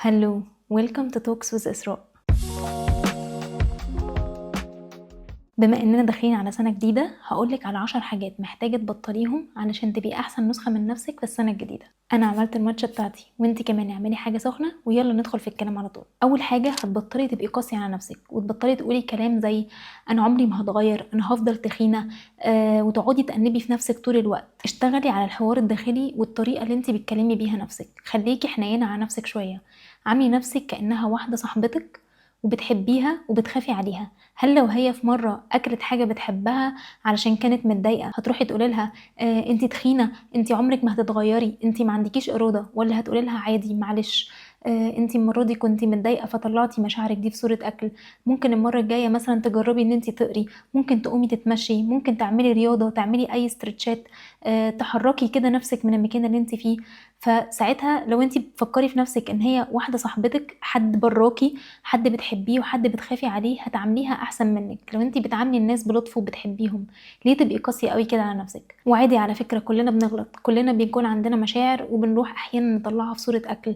Hello, welcome to Talks with إسراء. بما اننا داخلين على سنة جديدة، هقولك على 10 حاجات محتاجة تبطليهم علشان تبقي احسن نسخة من نفسك في السنة الجديدة. انا عملت الماتشا بتاعتي، وانتي كمان اعملي حاجة سخنة، ويلا ندخل في الكلام على طول. اول حاجة، هتبطلي تبقي قاسية على نفسك وتبطلي تقولي كلام زي انا عمري ما هتغير، انا هفضل تخينة، وتقعدي تأنبي في نفسك طول الوقت. اشتغلي على الحوار الداخلي والطريقة اللي انتي بتكلمي بيها نفسك. خليكي حنينة على نفسك شوية، عاملي نفسك كأنها واحدة صاحبتك وبتحبيها وبتخافي عليها. هل لو هي في مرة أكلت حاجة بتحبها علشان كانت متضايقة، هتروحي تقولي لها انتي تخينة، انتي عمرك ما هتتغيري، انتي ما عندكيش إرادة؟ ولا هتقولي لها عادي معلش، انتي المرة دي كنتي متضايقة فطلعتي مشاعرك دي في صورة أكل، ممكن المرة الجاية مثلا تجربي ان انتي تقري، ممكن تقومي تتمشي، ممكن تعملي رياضة، تعملي أي stretch ات، تحركي كده نفسك من المكان اللي انتي فيه. فساعتها لو انتي بتفكري في نفسك ان هي واحدة صاحبتك، حد براكي، حد بتحبيه وحد بتخافي عليه، هتعامليها احسن منك. لو انتي بتعاملي الناس بلطف وبتحبيهم، ليه تبقي قاسية قوي كده على نفسك؟ وعادي على فكرة، كلنا بنغلط، كلنا بيكون عندنا مشاعر وبنروح احيانا نطلعها في صورة اكل.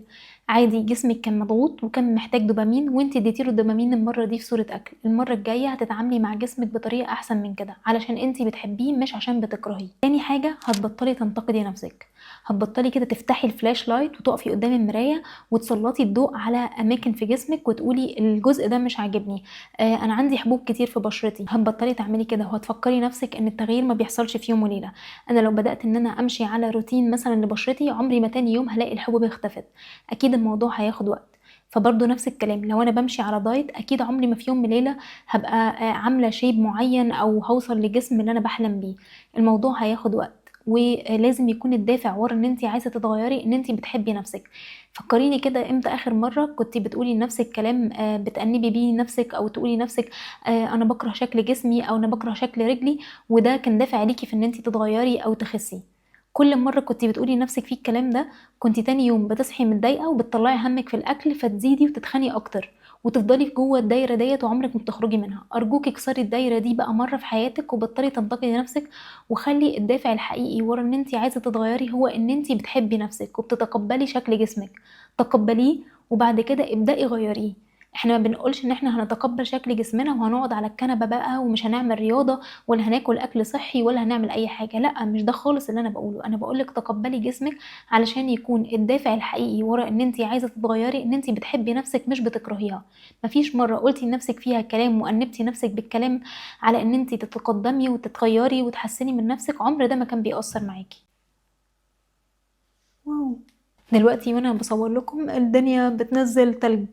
عادي، جسمك كان مضغوط وكان محتاج دوبامين وانتي اديتيله الدوبامين المرة دي في صورة اكل. المرة الجاية هتتعاملي مع جسمك بطريقة احسن من كده، علشان انتي بتحبيه مش عشان بتكرهيه. تاني حاجة، هتبطلي تنتقدي نفسك. هتبطلي كده تفتحي ال flashlight وتقفي قدام المراية وتسلطي الضوء على اماكن في جسمك وتقولي الجزء ده مش عاجبني، انا عندي حبوب كتير في بشرتي. هتبطلي تعملي كده، وهتفكري نفسك ان التغيير ما بيحصلش في يوم وليلة. انا لو بدات ان انا امشي على روتين مثلا لبشرتي، عمري ما تاني يوم هلاقي الحبوب اختفت، اكيد الموضوع هياخد وقت. فبرضه نفس الكلام، لو انا بمشي على diet، اكيد عمري ما في يوم وليلة هبقى عامله shape معين او هوصل لجسم اللي انا بحلم بيه. الموضوع هياخد وقت، ولازم يكون الدافع ورا ان انت عايزه تتغيري ان انت بتحبي نفسك. فكريني كده، امتى اخر مرة كنتي بتقولي لنفسك كلام، بتأنبي بيه نفسك، او تقولي نفسك، انا بكره شكل جسمي او انا بكره شكل رجلي، وده كان دافع ليكي في ان انت تتغيري او تخسي؟ كل مرة كنتي بتقولي لنفسك فيه الكلام ده، كنتي تاني يوم بتصحي متضايقة وبتطلعي همك في الاكل، فتزيدي وتتخني اكتر وتفضلي جوه الدايرة ديت وعمرك ما بتخرجي منها. ارجوكي اكسري الدايرة دي بقى مرة في حياتك، وبطلي تنتقدي نفسك، وخلي الدافع الحقيقي ورا ان انت عايزه تتغيري هو ان انت بتحبي نفسك وبتتقبلي شكل جسمك. تقبليه وبعد كده ابدأي غيريه. احنا ما بنقولش ان احنا هنتقبل شكل جسمنا وهنقعد على الكنبة بقى ومش هنعمل رياضة ولا هناكل اكل صحي ولا هنعمل اي حاجة، لا مش ده خالص اللي انا بقوله. انا بقولك تقبلي جسمك علشان يكون الدافع الحقيقي ورا ان انت عايزه تتغيري ان انت بتحبي نفسك مش بتكرهيها. مفيش مرة قلتي لنفسك فيها كلام وانبتي نفسك بالكلام على ان انت تتقدمي وتتغيري وتحسني من نفسك، عمر ده ما كان بيأثر معاكي. wow، دلوقتي وانا بصور لكم الدنيا بتنزل تلج.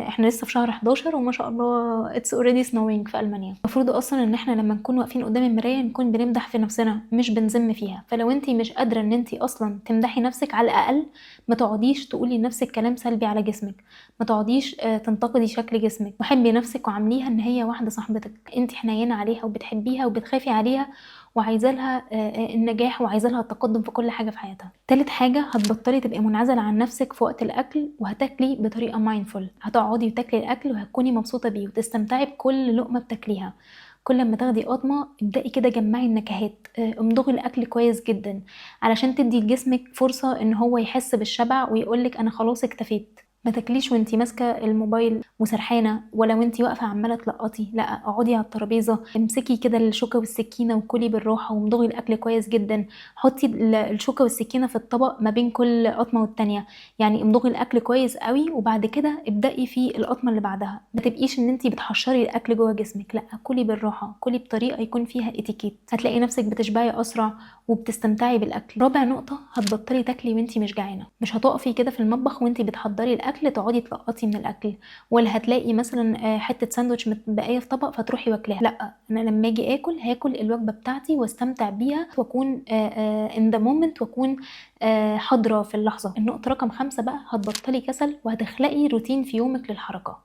احنا لسه في شهر 11 وما شاء الله it's already snowing في المانيا. المفروض اصلا ان احنا لما نكون واقفين قدام المراية نكون بنمدح في نفسنا مش بنذم فيها. فلو انتي مش قادرة ان انتي اصلا تمدحي نفسك، على الاقل ما تقعديش تقولي لنفسك كلام سلبي على جسمك، ما تقعديش تنتقدي شكل جسمك. وحبي نفسك وعامليها ان هي واحدة صاحبتك، انتي حنينه عليها وبتحبيها وبتخافي عليها وعايزه لها النجاح وعايزه لها التقدم في كل حاجة في حياتها. تالت حاجة، هتبطلي تبقي منعزله عن نفسك في وقت الاكل، وهتاكلي بطريقة mindful. هتقعدي وتاكلي الاكل وهتكوني مبسوطة بيه وتستمتعي بكل لقمة بتاكليها. كل ما تاخدي قطمه ابدأي كده جمعي النكهات، امضغي الاكل كويس جدا علشان تدي لجسمك فرصة ان هو يحس بالشبع ويقولك انا خلاص اكتفيت. ما تاكليش وانتي ماسكه الموبايل وسرحانه، ولا وانتي واقفة عماله تلقطي، لا اقعدي على الترابيزة، امسكي كده الشوكة والسكينة وكلي بالراحة وامضغي الاكل كويس جدا. حطي الشوكة والسكينة في الطبق ما بين كل قطمه والتانية، يعني امضغي الاكل كويس قوي وبعد كده ابدأي في القطمه اللي بعدها. ما تبقيش ان انتي بتحشري الاكل جوه جسمك، لا كلي بالراحة، كلي بطريقة يكون فيها اتيكيت، هتلاقي نفسك بتشبعي اسرع وبتستمتعي بالاكل. رابع نقطة، هتبطلي تاكلي وانتي مش جعانة. مش هتقفي كده في المطبخ وانتي بتحضري الاكل تقعدي تلقطي من الاكل، ولا هتلاقي مثلا، حتة ساندوتش متبقيه في طبق فتروحي واكلاها. لا، انا لما اجي اكل هاكل الوجبة بتاعتي واستمتع بيها واكون، in the moment، واكون، حاضره في اللحظة. النقطة رقم 5 بقى، هتبطلي كسل وهتخلقي روتين في يومك للحركة.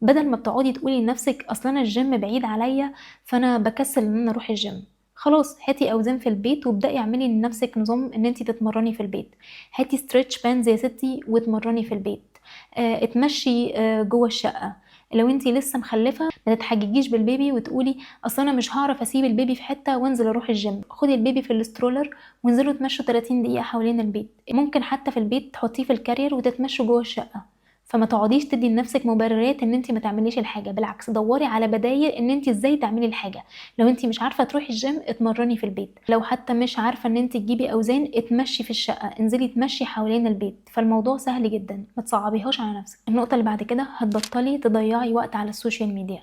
بدل ما بتقعدي تقولي لنفسك اصل انا الجيم بعيد عليا فانا بكسل ان انا اروح الجيم، خلاص هاتي اوزان في البيت وابدأي اعملي لنفسك نظام ان انتي تتمرني في البيت. هاتي stretch bands يا ستي واتمرني في البيت، اتمشي، جوه الشقة، لو انت لسه مخلفه ما تتحججيش بال baby وتقولي اصل انا مش هعرف اسيب ال baby في حتة وانزل اروح الجيم. خدي ال baby في ال stroller وانزلوا تمشوا 30 دقيقة حوالين البيت. ممكن حتى في البيت تحطيه في ال carrier وتتمشوا جوه الشقة. فما تقعديش تدي لنفسك مبررات ان انت ما تعمليش الحاجة، بالعكس دوري على بدايل ان انت ازاي تعملي الحاجة. لو انت مش عارفه تروحي الجيم اتمرني في البيت، لو حتى مش عارفه ان انت تجيبي اوزان اتمشي في الشقة، انزلي تمشي حوالين البيت. فالموضوع سهل جدا، ما تصعبيهاش على نفسك. النقطة اللي بعد كده، هتبطلي تضيعي وقت على ال social media.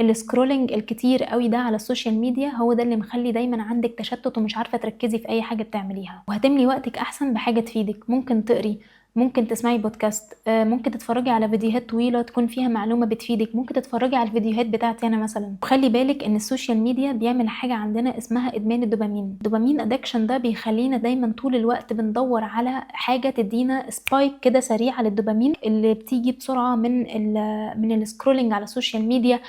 ال scrolling الكتير قوي ده على ال social media هو ده اللي مخلي دايما عندك تشتت ومش عارفه تركزي في اي حاجة بتعمليها. وهتملي وقتك احسن بحاجة تفيدك. ممكن تقري، ممكن تسمعي بودكاست، ممكن تتفرجي على فيديوهات طويلة تكون فيها معلومة بتفيدك، ممكن تتفرجي على الفيديوهات بتاعتي انا مثلا. وخلي بالك ان ال social media بيعمل حاجة عندنا اسمها ادمان الدوبامين. ال dopamine addiction ده بيخلينا دايما طول الوقت بندور على حاجة تدينا spike كده سريعة للدوبامين اللي بتيجي بسرعة من ال scrolling على ال social media،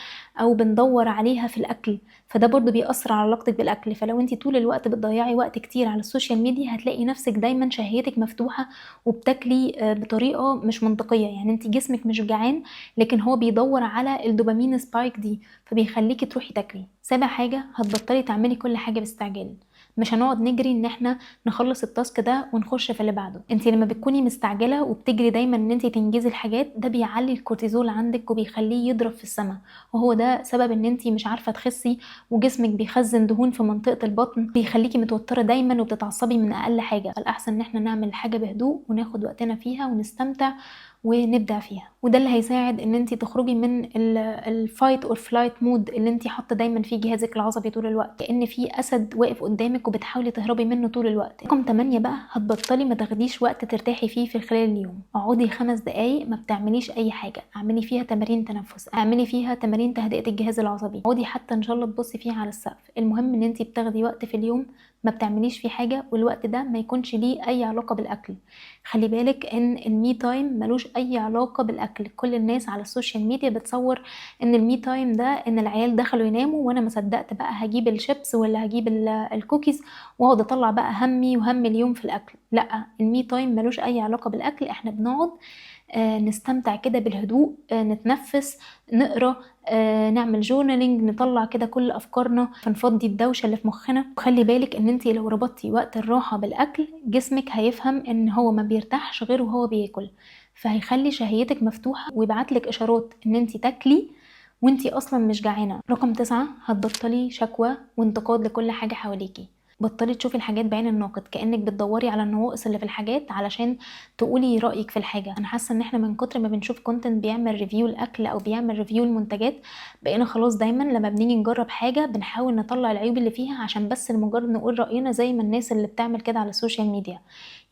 او بندور عليها في الاكل. فده برضو بيأثر على علاقتك بالاكل. فلو انت طول الوقت بتضيعي وقت كتير على ال social media هتلاقي نفسك دايما شهيتك مفتوحة وبتاكلي بطريقة مش منطقية. يعني انت جسمك مش جعان لكن هو بيدور على ال dopamine spike دي، فبيخليكي تروحي تاكلي. سابع حاجة، هتبطلي تعملي كل حاجة باستعجال. مش هنقعد نجري ان احنا نخلص ال task ده ونخش في اللي بعده. انت لما بتكوني مستعجلة وبتجري دايما ان انت تنجزي الحاجات، ده بيعلي الكورتيزول عندك وبيخليه يضرب في السماء، وهو ده سبب ان انت مش عارفه تخسي وجسمك بيخزن دهون في منطقة البطن، بيخليكي متوترة دايما وبتتعصبي من اقل حاجة. فالاحسن ان احنا نعمل الحاجة بهدوء وناخد وقتنا فيها ونستمتع ونبدع فيها، وده اللي هيساعد ان انت تخرجي من ال fight or flight mode اللي انت حاطه دايما فيه جهازك العصبي طول الوقت، كأن في اسد واقف قدامك وبتحاولي تهربي منه طول الوقت. رقم 8 بقى، هتبطلي ما تاخديش وقت ترتاحي فيه في خلال اليوم. اقعدي 5 دقايق ما بتعمليش اي حاجة، اعملي فيها تمارين تنفس، اعملي فيها تمارين تهدئه الجهاز العصبي، اقعدي حتى ان شاء الله تبصي فيها على السقف. المهم ان انت بتاخدي وقت في اليوم ما بتعمليش فيه حاجة، والوقت ده ما يكونش ليه اي علاقة بالاكل. خلي بالك ان ال me time ملوش اي علاقة بالاكل. كل الناس على ال social media بتصور ان ال me time ده ان العيال دخلوا يناموا وانا ما صدقت بقى هجيب الشيبس ولا هجيب الكوكيز واقعد اطلع بقى همي وهم اليوم في الاكل. لا، ال me time ملوش اي علاقة بالاكل. احنا بنقعد نستمتع كده بالهدوء، نتنفس، نقرا، نعمل journaling، نطلع كده كل افكارنا، فنفضي الدوشة اللي في مخنا. وخلي بالك ان انت لو ربطتي وقت الراحة بالاكل جسمك هيفهم ان هو ما بيرتاحش غير وهو بياكل، فهيخلي شهيتك مفتوحة ويبعتلك اشارات ان انت تاكلي وانت اصلا مش جعانة. رقم 9، هتبطلي شكوى وانتقاد لكل حاجة حواليكي. بطلي تشوفي الحاجات بعين الناقد، كأنك بتدوري على النواقص اللي في الحاجات علشان تقولي رأيك في الحاجة. أنا حاسة إن إحنا من كتر ما بنشوف content بيعمل review الأكل أو بيعمل review المنتجات، بقينا خلاص دايما لما بنيجي نجرب حاجة بنحاول نطلع العيوب اللي فيها عشان بس لمجرد نقول رأينا، زي ما الناس اللي بتعمل كده على ال social media.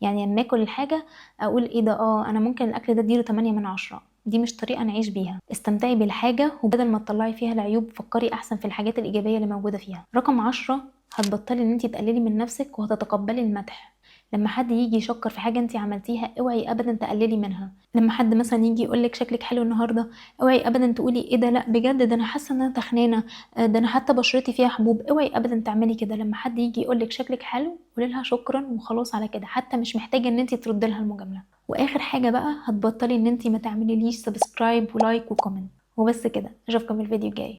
يعني لما اكل الحاجة أقول إيه ده، أنا ممكن الأكل ده اديله 8 من 10. دي مش طريقة نعيش بيها. استمتعي بالحاجة، وبدل ما تطلعي فيها العيوب فكري أحسن في الحاجات الإيجابية اللي موجودة فيها. رقم 10، هتبطلي ان انتي تقللي من نفسك وهتتقبلي المدح. لما حد يجي يشكر في حاجة انتي عملتيها اوعي ابدا تقللي منها. لما حد مثلا يجي يقولك شكلك حلو النهارده، اوعي ابدا تقولي ايه ده، لا بجد ده انا حاسه ان انا تخنانه، ده انا حتى بشرتي فيها حبوب. اوعي ابدا تعملي كده. لما حد يجي يقولك شكلك حلو قولي لها شكرا وخلاص على كده، حتى مش محتاجه ان انتي تردي لها المجاملة. واخر حاجة بقى، هتبطلي ان انتي ما تعمليليش subscribe و like و comment. وبس كده، اشوفكم الفيديو الجاي.